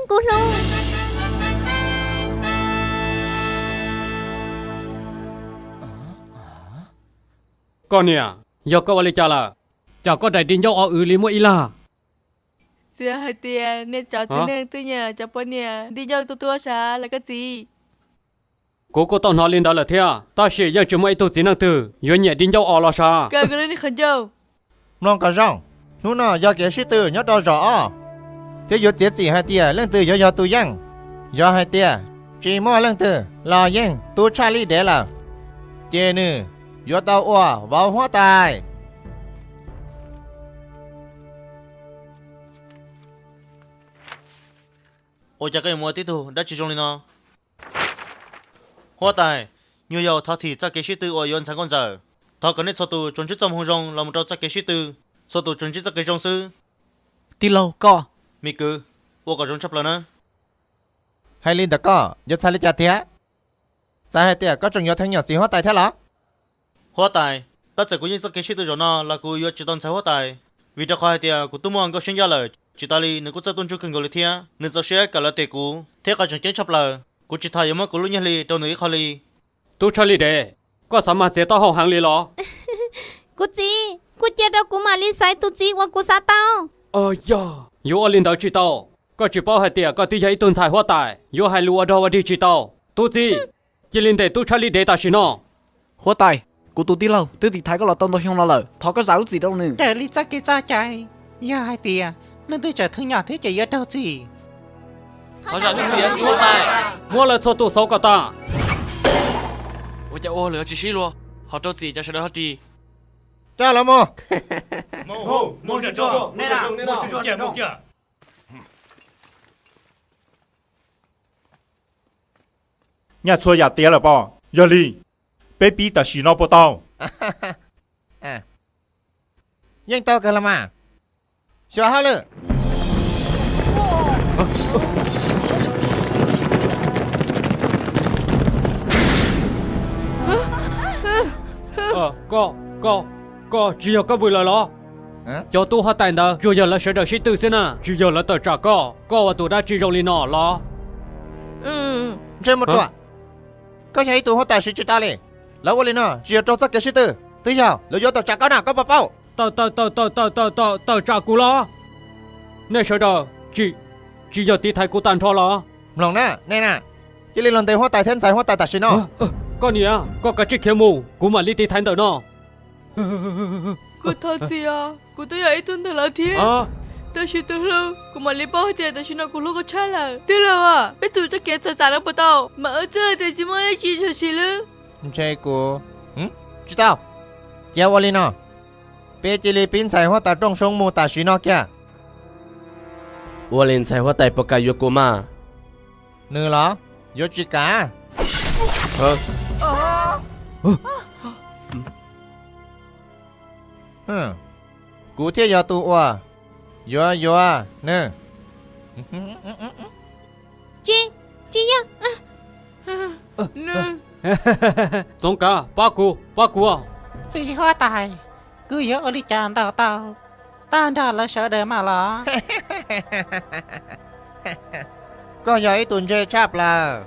Kuv hlub. Koj niam, yog koj ua li cas lawm? Cas koj daim di ncauj o w li muaj ib lag? Txiv hais tias nej cov txiv neej twb nyiam cov poj niam di ncauj tuaj tuaj sav los koj txiv. Kuv kuj tau hnov li ntawd lawm thiab, tab sis yeej tsis muaj ib tug txiv neej twg yuav nyiam di ncauj o los sav. Mloog kom zoo, hnub no yog kev sib tw nyob rau zaum ob, thiab yuav txiav txim hais tias leej twg yuav yog tus yeej. Yog hais tias tsis muaj leej twg los yeej tu tshaj li dev lawm, ces nws yuav tau ua vauv huab tais. Ua cas koj yuav mus ua tib tug dab tsi zoo li no? Huab tais, nyuag yaus thov thim txoj kev sib tw uas yuav ntxhais nkauj ntxawm. Thov kom nej txhua tus tsuas ntsib txoj hmoo zoo los mus rau txoj kev sib tw, txhua tus tsuas ntsib txoj kev zoo xwb. Tij laug koj. Me kwv, ua kom zoo tshaj plaws na. Hais li ntawm koj yuav txhais li cas tiag? Txawm hais tias koj tseem yuav theej nyuam xim huab tais thiab los? Huab tais, tab txawm kuv yeej txoj kev sib tw zaum no los kuv yuav tsis tau ntxhais huab tais, vim rau qhov hais tias kuv twb muaj nkauj siab ncaj lawm, tsis tas li nws kuj txawj tuaj ntsuj kawg nkaus li thiab. Nws txaus siab kawm lawv tes kuv, thiab qhov tseem ceeb tshaj plaws, kuv tsis tas yuav muab kuv lub nyiaj hli rau nws ib qho li. Tub tshaj li dev, koj xav mag txiav taub hau heev li los? Kuv txiv, kuj cia rau kuv mam li xaiv tus txiv uas kuv xav tau. Yog yuav ua li ntawd tsis tau. Koj tsis paub hais tias koj twb yog ib tug ntxhais huab tais, yuav hais lus ua dog ua dig tsis tau. Tub txib, cia li ntes tub tshaj li dev tam sim no. Huab tais, kuv tus tij laug twb tiv thaiv koj los tau ntau xyoo no lawm, thov koj zam lub txim rau nws. Raws li txoj kev txoj cai, yog hais tias leej twg tseem theej nyuam thiab ces yuav raug txim. Thov zam lub txim, txiv huab tais. Muab lawv txhua tus xauv kom tas. Ua cas ua lawm tsis sib luag, ho rau txim cas sawv daws ho ris. Coj lawv mus. Nyaj txhua yam tiav lawm pob, yog li peb pib tam sim no puas tau? Yeej tau kawg los mas. Xyuas hauj lwm. Koj, koj, koj tsis yog koj vwm lawm los? Cov tub huab tais ntawd tsuas yog lawv sawv daws sib tw xwb na, tsis yog lawv tawm tsam koj, koj ua tus dab tsi zoo li no los? Ntsej muag ruam, koj yog ib tug huab tais siv tsis tau li. Lawv ua li no tsis yog raug txoj kev sib tw, twb yog lawv yuav tawm tsam koj na, koj puas paub? Tawm, tawm, tawm, tawm, tawm, tawm, tawm tsam kuv los? Nej sawv daws tsis, tsis yog tiv thaiv kuv tag nrho los? Mloog na, nej na, cia li los ntes huab tais thiab ntxhais huab tais tam sim no. Koj niam, koj kav tsij khiav mus, kuv mam li tiv thaiv ntawm no. Kuv thov txim os, kuv twb yog ib tug ntawm lawv thiab. Tab sis tus hlub, kuv mam li paub hais tias tam sim no kuv hlub koj tshaj lawm. Tij laug, peb tsum txoj kev txawv txam no puas tau? Mas wb twb hais tias tsis muaj dab tsi tshwm sim lawm. Ntshe kuv, tsis tau. Cia ua li no, peb cia li pib ntxhais huab tais rooj soob mus tam sim no kiag. Ua li ntxhais huab tais puas kam yuav kuv mas? Nws los yuav tsis kam. Kuv thiaj yog tus uas yuav yuav nws. Tsis, tsis yog. Txoov Kav, pab kuv, pab kuv. Txiv huab tais, kuv yuav ua li cas ntaus tau tag nrho lawv sawv daws mam los? Koj yog ib tug ntse tshaj plaws.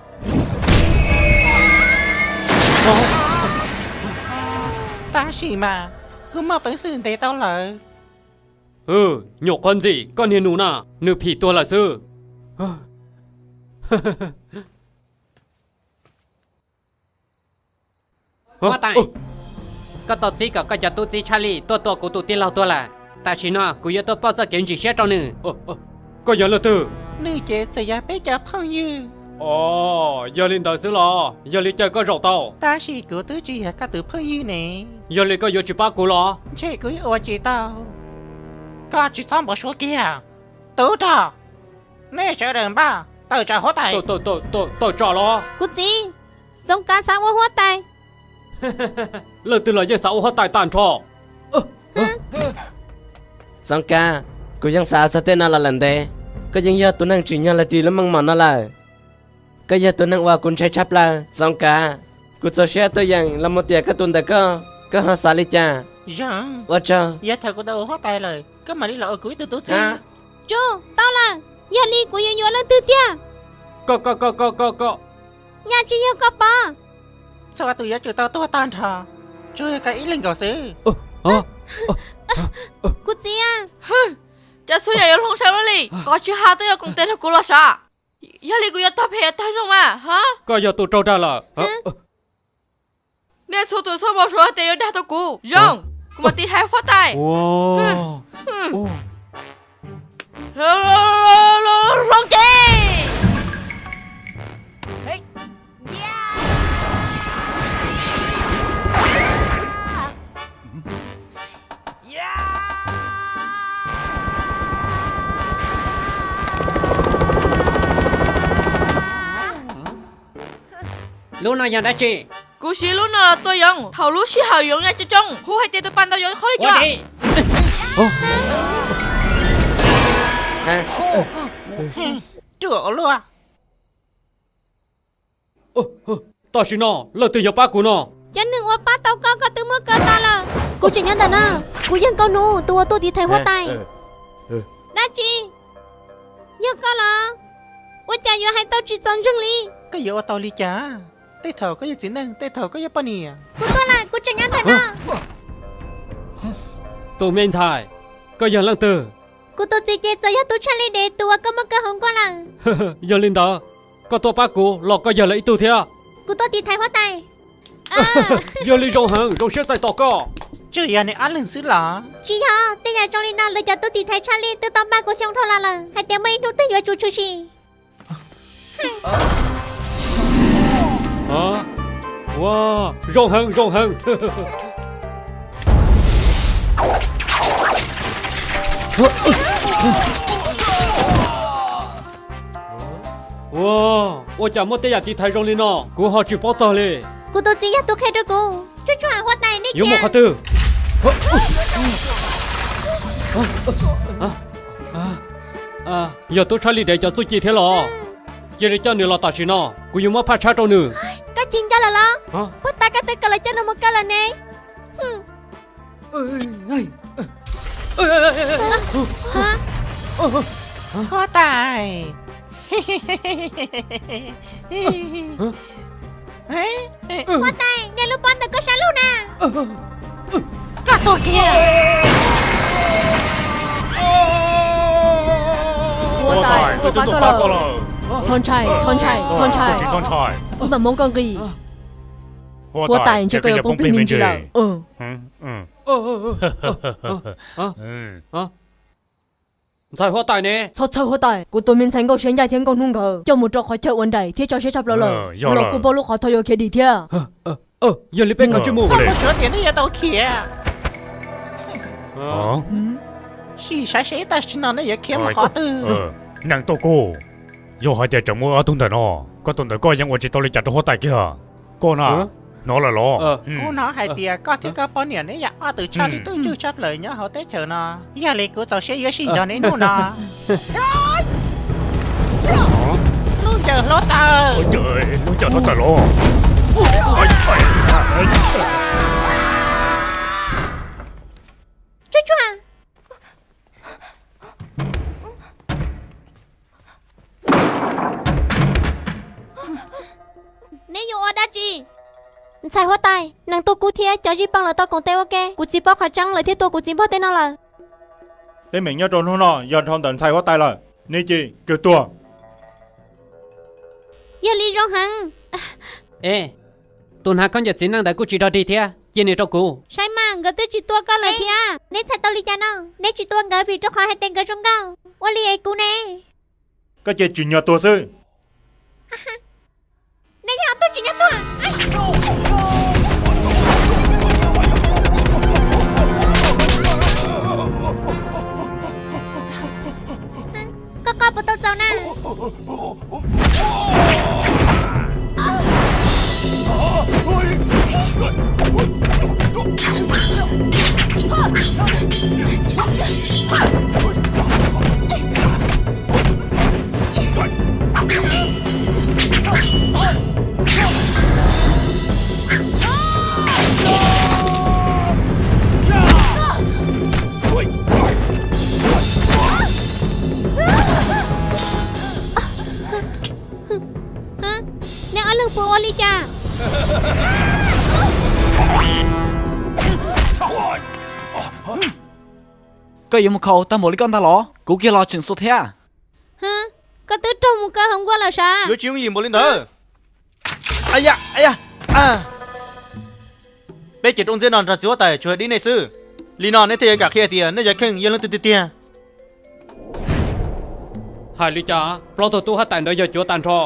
Tab sis mas kuv muaj peev xwm ntes tau lawv. Nyuam qhuav ntxim koj niag nus na, nws phim tuag lawm xwb. Huab tais, koj tau txib kom koj cov tub txib tshaj lij tuaj tua kuv tus tij laug tuag lawm. Tam sim no kuv yuav tuaj pauj txoj kev ntsim siab rau nws. Koj yog leej twg? Nws ces txawm yog peb cov phooj ywg. Os, yog li ntawd xwb los? Yog li caw koj zaum tau. Tab sis kuv twb tsis yog koj tus phooj ywg ne. Yog li koj yuav tsis pab kuv los? Ntshe kuv ua tsis tau. Koj tsis txhob npau suav kiag. Tub rog, nej sawv daws npaj tawm tsam huab tais. Tawm tsam los? Kuv txiv, Txoov Kav xav ua huab tais. Leej twg los yeej xav ua huab tais tag nrho. Txoov Kav, kuv yeej xav txog tej no los lawm ntev. Koj yeej yog tus neeg tsim nyog los ris lub meej mom no lawm. Koj yog tus neeg uas kuv ntshai tshaj plaws, Txoov Kav. Kuv txaus siab tuaj yeem los mus tiam koj tus ntawm koj, koj ho xav li cas? Zoo, ua tsaug. Yav thaum kuv tau ua huab tais lawm, koj mam li los ua kuv ib tug tub txib. Tsuj, tau lawm. Yog li kuv yuav yuav leej twg tiag? Koj, koj, koj, koj, koj, koj. Nyaj tsis yog koj pov. Txhua tus yuav tsum tau tuag tag nrho, tsuas yog koj ib leeg nkaus xwb. Kuv txiv, cov xub yam yuav hloov sai ua li, qhov tsis hais twb yuav koom tes nrog kuv los sav. Yog li kuv yuav tog phem tog zoo mas. Koj yog tus raug dag lawm. Nej txhua tus txhob npau suav tias yuav dag tau kuv. Zoo, kuv mam tiv thaiv huab tais. Hloov ces. Lub no yog dab tsi? Kuv siv lub no los tua yoov. Thaum lub sij hawm yoov ya coob coob, hu hais tias tus pas ntaus yoov qhov li cas. Ruam ua luaj. Tam sim no leej twg yuav pab kuv no? Cov neeg uas pab tau koj, koj twb muab kaw tas lawm. Kuv tseem nyob ntawm no. Kuv yog Nkauj Hnub, tus uas tuaj tiv thaiv huab tais. Dab tsi? Yog koj los? Ua cas yuav hais tau tsis txaus ntseeg li? Koj yuav ua tau li cas? Tej thaum koj yog txiv neej, tej thaum koj yog poj niam. Kuv tuaj lawm, kuv tseem nyob ntawm no. Tus me ntxhais, koj yog leej twg? Kuv tus txiv ces txawm yog tub tshaj lij dev tus uas koj muab kaw hauv nkuaj lawm. Yog li ntawd, koj tuaj pab kuv los koj yog lawv ib tug thiab? Kuv tuaj tiv thaiv huab tais. Yog li zoo heev, zoo siab txais tos koj. Tsuas yog nws ob leeg xwb los? Tsis yog, tej yam zoo li no lawv cov tub tiv thaiv tshaj lij twb tau npaj kuv xyoo dhau los lawm, hais tias muaj ib hnub twg yuav tsum tshwm sim. Ua, zoo heev, zoo heev. Ua, ua cas muaj tej yam tiv thaiv zoo li no, kuv ho tsis paub txog li. Kuv tus txiv yog tus qhia rau kuv. Tsuj tsuag, huab tais, nej yuav mus qhov twg? Yog tub tshaj lij dev cov txuj ci thiab los? Cia li coj nws los tam sim no, kuv yuav muab phaj tshab rau nws. Koj chim ncaj lawm los? Huab tais, koj twb kom lawv coj nws mus kaw lawm ne. Huab tais. Huab tais, niag lub pob ntawm koj sab lug na. Koj tuag kiag. Huab tais, twb tuaj pab koj lawm. Txhob ntshai, txhob ntshai, txhob ntshai. Kuv mam muab koj nqis. Huab tais, ntshe koj yuav poob plig me ntsis lawm. Ntxhais huab tais ne? Txhob txhawj huab tais, kuv tus me ntxhais Nkauj Siab Ncaj thiab Nkauj Hnub nkawd coj mus rau qhov chaw ua nraim thiab tso siab tshaj plaws lawm. Kuv los kuj paub lub qhov thau yuav khiav dim thiab. Yog li peb kav tsij mus. Txhob mus suav tias nej yuav tau khiav. Sim saib seb tam sim no nej yuav khiav mus qhov twg. Neeg tuaj kuj, yog hais tias tseem muaj ob tug ntawm no, koj tus ntawm koj yeej ua tsis tau li cas rau huab tais kiag. Koj na, hnov lawm los? Kuv hnov hais tias koj thiab koj poj niam neb yog ob tug tshaj lij tub ntsuj tshaj plaws nyob hauv teb chaws no, yog li kuv txaus siab yuav sij nrog neb noj no. Lub ncaws hluav taws. Lub ncaws hluav taws los? Tsuj tsuag. Neb yuav ua dab tsi? Ntxhais huab tais, neeg tuaj kub thiab cov zij paj lawv tau koom tes ua ke. Kuv txiv paub qhov tseeb, lawv thiaj tua kuv txiv npog tej no lawm. Teeb meem nyob rau hnub no yog dhau ntawm ntxhais huab tais lawm, nej cia li kawg tuag. Yog li zoo heev. Es, tus hnav khaub ncaws txiv neej ntawd kuj tsis dog dig thiab, cia nws rau kuv. Saib mas, nkawd twb tsis tua koj lawm thiab. Neb txhais tau li cas no? Neb tsis tua nkawd vim rau qhov hais tias nkawd zoo nkauj. Ua li es kuv ne? Koj cia tsim nyog tuag xwb. Neb yog ob tug tsim nyog tuag. Koj qoj puas tau txaus na? Nej ob leeg puas ua li cas? Koj yuav mus khaus tag npaum li koj ntag los? Kuv kiag los tseem xuas thiab. Koj twb raug mus kaw hauv nkuaj lawm sav. Yuav tsis yooj yim npaum li ntawd. Peb ces rau ntxiab no nrog txiv huab tais tsuas dib nej xwb. Li no neb thiaj yuav kam qhia tias nej cov kheej yog leej twg tiag tiag. Hais li cas plaub tug tub huab tais ntawd yog cuav tag nrho?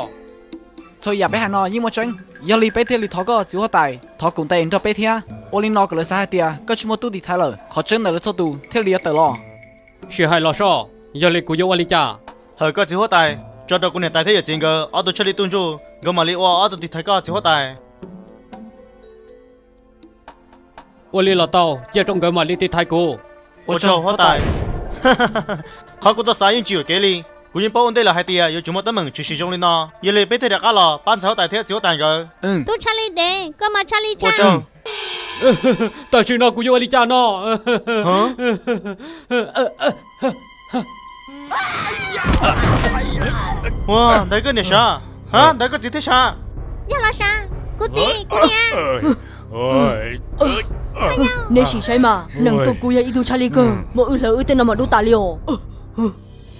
Txhua yam peb hais no yeej muaj tseeb, yog li peb thiaj li thov koj txiv huab tais thov koom tes nrog peb thiab. Ua li no kom lawv xav hais tias koj tsis muaj tub tiv thaiv lawm, qhov tseeb ntawm lawv txhua tus thiaj li yuav tawm los. Sim hais los soj, yog li kuv yuav ua li cas? Hawm koj txiv huab tais, tso rau kuv niam tais thiab yawm txiv nkawd ob tug tshaj lij tuj ntsuj, nkawd mam li ua ob tug tiv thaiv koj txiv huab tais. Ua li los tau, cia rau nkawd mam li tiv thaiv kuv. Ua tsaug huab tais. Qhov kuv tau xav yeej tsis yuam kev li. Kuv yeej paub ua ntej lawm hais tias yuav tsum muaj teeb meem tshwm sim zoo li no, yog li peb thiaj rov qab los pab ntxhais huab tais thiab txiv huab tais nkawd. Tub tshaj lij dev, koj mas tshaj lij tshaj. Tam sim no kuv yuav ua li cas no? Ua ntawd koj niam sav? Ha, ntawd koj txiv thiab sav? Yog los sav, kuv txiv, kuv niam. Nej sim saib mas, neeg tuaj kuj yog ib tug tshaj lij kawg, muab wb hlawv wb tej no mas dub tas li os.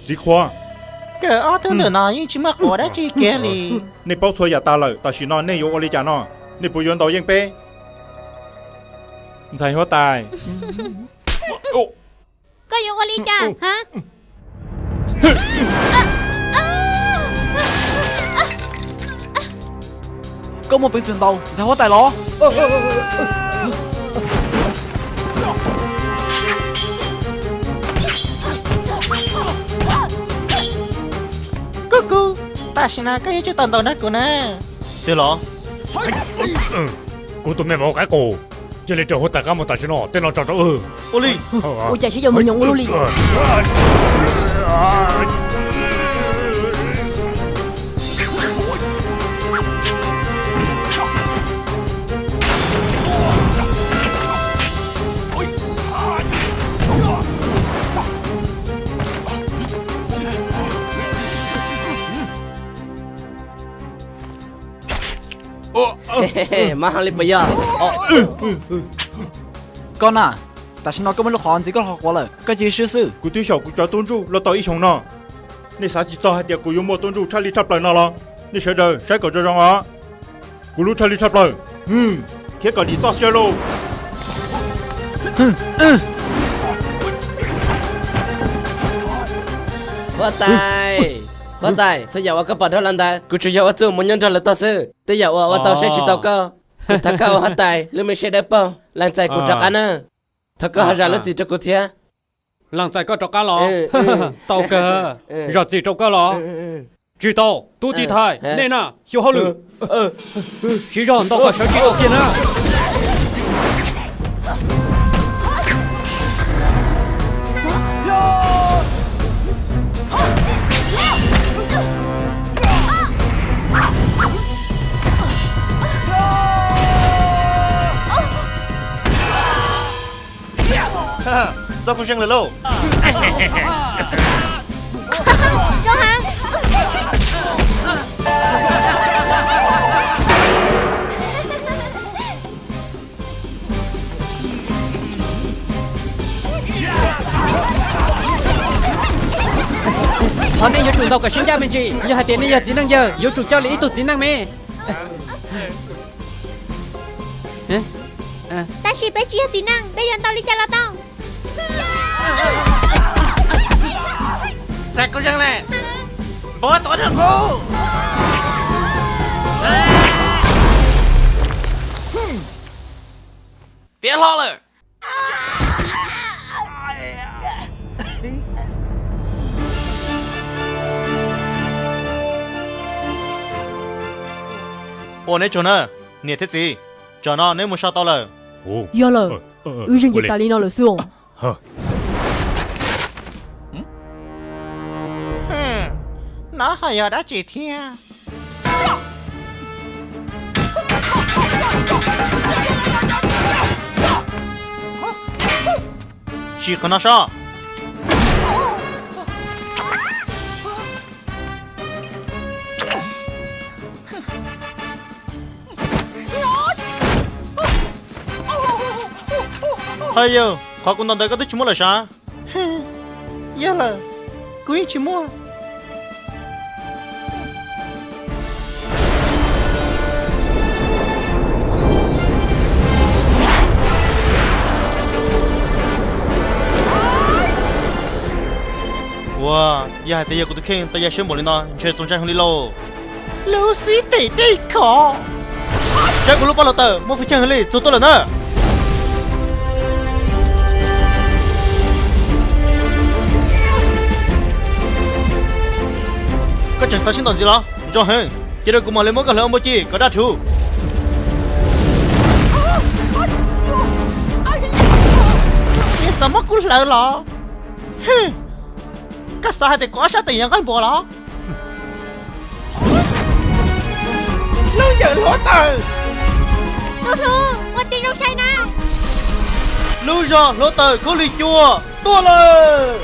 Txiv qhua, koj ob tug ntawm no yeej tsis muaj quav dab tsi kiag li. Nej paub txhua yam tas lawm, tam sim no nej yuav ua li cas no? Nej puas yuav ntaus yeej peb? Ntxhais huab tais, koj yuav ua li cas? Koj muaj peev xwm ntaus ntxhais huab tais los? Koj kuv, tam sim no koj yuav tsum tau ntaus nrog kuv na. Tiag los? Kuv tus me vauv qaib qus, cia li raws huab tais qab mus tam sim no, tej no tso rau wb. Ua li. Ua cas sib yaus mus nyoos ua luaj li? Mab ha li puas yog? Koj na, tam sim no koj muaj lub qhov ntxiv koj hlo quav lawm, koj cia li swb xwb. Kuv twb xyaum kuv cov tub ntsuj los tau ib xyoos no, nej xav tsis txog hais tias kuv yuav muaj tub ntsuj tshaj lij tshaj plaws no los? Nej sawv daws saib kom zoo zoo os. Kuv lub tshaj lij tshaj plaws, khiav kom dim txoj sia lauj. Huab tais, huab tais, txhua yam uas koj pom dhau los ntawd kuv tsuas yog ua txuj mus nyob nrog lawv tog xwb. Tej yam uas ua tau saib tsis tau koj. Kuv thov koj ua huab tais lub me siab dawb paug, lees txais kuv rov qab na. Thov koj ho zam lub txim rau kuv thiab. Lees txais koj rov qab los? Tau kawg. Zam txim rau koj los? Tsis tau, tub tiv thaiv, nej na, xyu hauj lwm. Siv zog ntaus kom sawv tsis tau kiag na. Txoj koob zeej lawm lauj. Thov nej yuav tsum ntaus kom sib ncaj me ntsis. Yog hais tias nej yog txiv neej yawg, yuav tsum coj li ib tug txiv neej me. Tab sis peb tsis yog txiv neej, peb yuav ntaus li cas los tau. Txais koob zeej lawm, npog tuav nrog kuv. Tiav hlo lawm. Ua neb tsaug na, niam thiab txiv, tsam no neb mus so tau lawm. Yog lawm, wb zeej ces tas li no lawm xwb os. No ho yog dab tsi thiab? Sim qhov no so. Yog, qhov kuv ntaus ntawd koj twb tsis muab lawm sav? Yog lawm, kuv yeej tsis muaj. Ua, yog hais tias yog kuv tus kheej tau ya siab npaum li no ntshe txaus ntshai heev li lauj. Lub xib teg dej khov. Saib kuv lub paj los tawm muaj feem cag heev li, txog tuaj lawm na. Koj tseem xav sib ntaus ntxiv los? Zoo heev, cia rau kuv mam li muab koj hlawv ua npua ci kom daj rhuv. Xav muab kuv hlawv los? Koj xav hais tias kuv ob sab tes yog nqaij npua los? Lub yawm hluav taws. Tub hluas, ua tib zoo saib na. Lub zog hluav taws khaub lig cua tuaj lawm.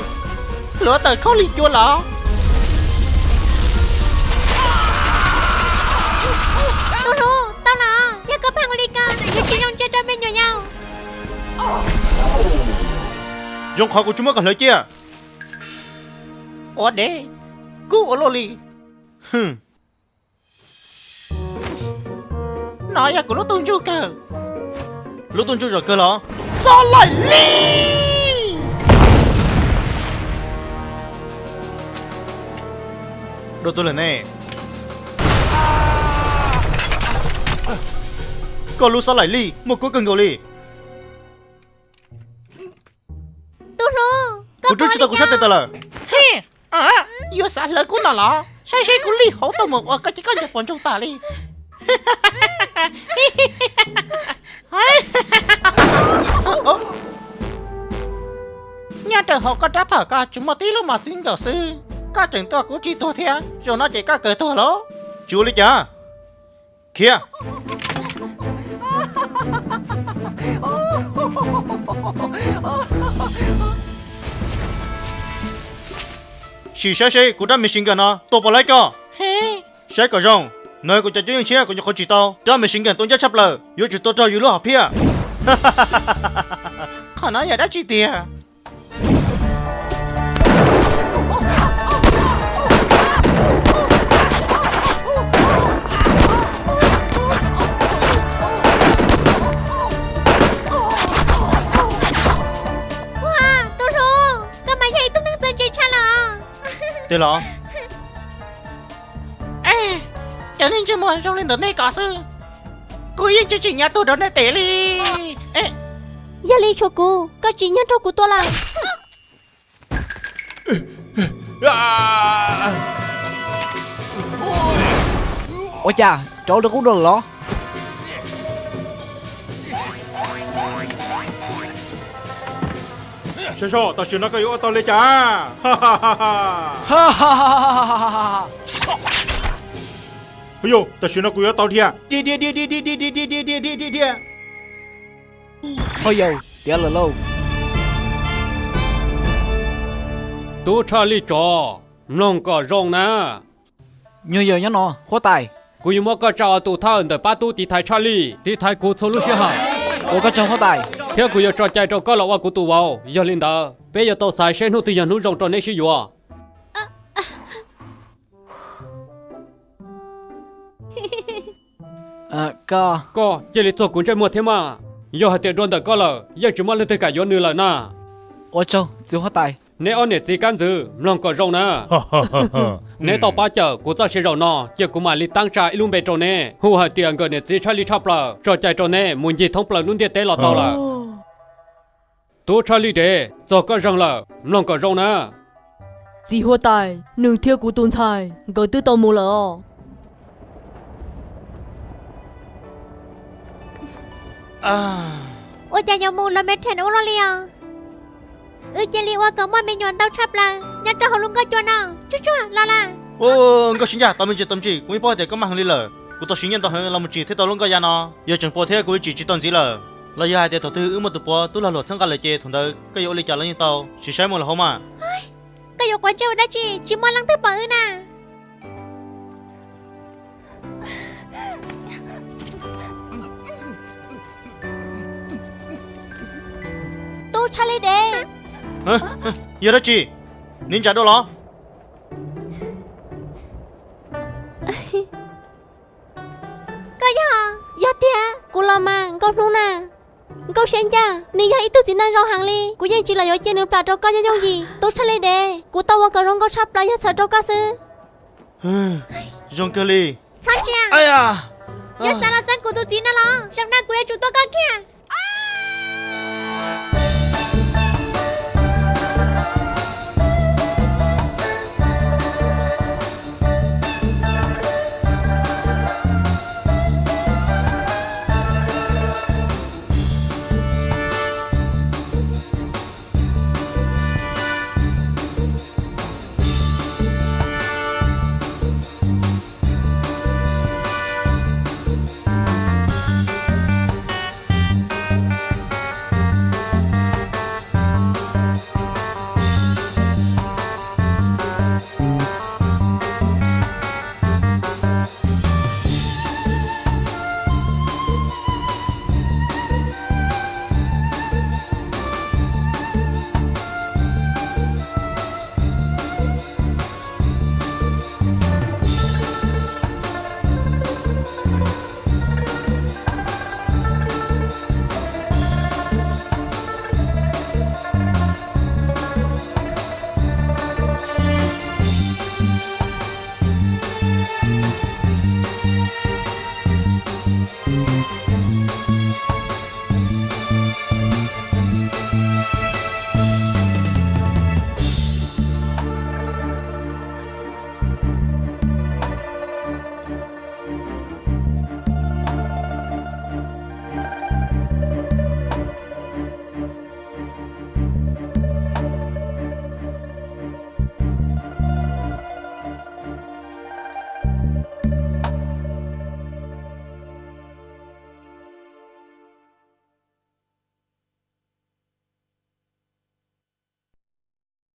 Hluav taws khaub lig cua los? Tub hluas, tau los, yog koj pheej ua li ko yuav tsis zoo ntsia rau me nyuam yaus. Zoo qhov kuv tsis muab koj hlawv cia. Ua dev, kub ua luaj li. No yog kuv lub tuj ntsug kawg. Lub tuj ntsug zom kawg los? Xov laim li. Dua tuag lawm ne. Koj lub xov laim li muaj kub kawg nkaus li. Tub hluas, kuv rub tsis tau kuv sab tes tawm lawm. Yuav xav hlawv kuv no los? Saib seb kuv li hauv tuaj mus ua koj ces koj ntsej puas ntsoog tas li. Nyob rau hauv koj rab phom ko tsuas muaj tib lub mos txwv nkaus xwb, koj tseem tua kuv tsis tuag thiab, zaum no ces koj kawg tuag lauj. Tsis ua li cas, khiav. Sim saib seb kuv rab machine gun no tua puas laib koj. Saib kom zoo, no yog kuv cov cuab yeej tshiab kuv nyuam qhuav tsim tau. Rab machine gun tua ncaj tshaj plaws, yuav tsum tua raug yus lub hom phiaj. Qhov no yog dab tsi tiag? Ua, tub hluas, koj mas yog ib tug neeg txawj ntse tshaj lawm. Tiag los? Cov neeg ntsej muag zoo li ntawm nej ko xwb, kuv yeej tsis tsim nyog tuag rau nej tes li. Yog li tshuav kuv, koj tsim nyog nrog kuv tua lawm. Ua cas rov rau qub dua lawm los? Sab sab, tam sim no koj yuav ua tau li cas? Yog, tam sim no kuv yuav tau dhia. Dhia dhia dhia dhia dhia dhia dhia dhia dhia dhia dhia dhia dhia. Ho yog tiav lawm lauj. Tub Tshaj Lij tsov, mloog kom zoo na. Nyuag yawg nyob no huab tais. Kuv yuav muab koj tsa ob tug thawj ntawm pab tub tiv thaiv Tshaj Lij, tiv thaiv kuv txhua lub sij hawm. Ua koj tsaug huab tais. Thiab kuv yuav tso cai rau koj los ua kuv tus vauv. Yog li ntawd peb yuav tau xaiv seb hnub twg yog hnub zoo rau neb sib yuav. Koj cia li txuag kuv ntsej muag thiab mas. Yog hais tias dua ntawm koj lawm yeej tsis muaj leej twg kam yuav nws lawm na. Ua tsaug txiv huab tais. Neb ob niam txiv kab ntxwv mloog kom zoo na. Neb tau pab cawm kuv txoj sia zaum no ces kuv mam li taab tsa ib lub npe rau neb hu hais tias nkawm niam txiv Tshaj Lij tshaj plaws, tso cai rau neb mus ncig thoob plaws lub ntiaj teb los tau lawm. Tub Tshaj Lij dev, txog koj zeeg lawm, mloog kom zoo na. Txiv huab tais, nws thiab kuv tus ntxhais nkawd twb tau mus lawm os. Ua cas yuav mus los me rhem ua luaj li os? Wb cia li ua kom muaj me nyuam ntau tshaj plaws nyob rau hauv lub nkoj cua no. Tsuag tsuag los lawm. Nkauj Sib Ncaj, tau me ntsis, tau me ntsis, kuv yeej paub hais tias koj maj heev li lawm. Kuv tau siv nyiaj ntau heev los mus tsim thiaj tau lub nkoj ya no. Yog tseem puas thiab kuv yuav tsim tsis tau ntxiv lawm. Los yog hais tias thaum twg wb muaj tus puav tub lag luam txhawb nqa lawm ces thaum ntawd koj yuav ua li cas los yeej tau, sim saib mus lawm hauv mas. Koj yuav quav ntsej ua dab tsi, tsis muaj leej twg pom wb na. tshaj li dev. Yog dab tsi? Nws ntshai dua los? Koj yog? Yog tiag, kuv los mas Nkauj Hnub na. Nkauj Siab Ncaj, nws yog ib tug txiv neej zoo heev li, kuv yeej tsis los yuav cia nws plam rau koj yooj yooj yim. Tu tshaj li dev, kuv tau ua kom zoo nkauj tshaj plaws yog txhawm rau koj xwb. Zoo kawg li. Txhob ntsia, yog xav los txeeb kuv tus txiv no los zoo no kuv yuav tsum tua koj kiag.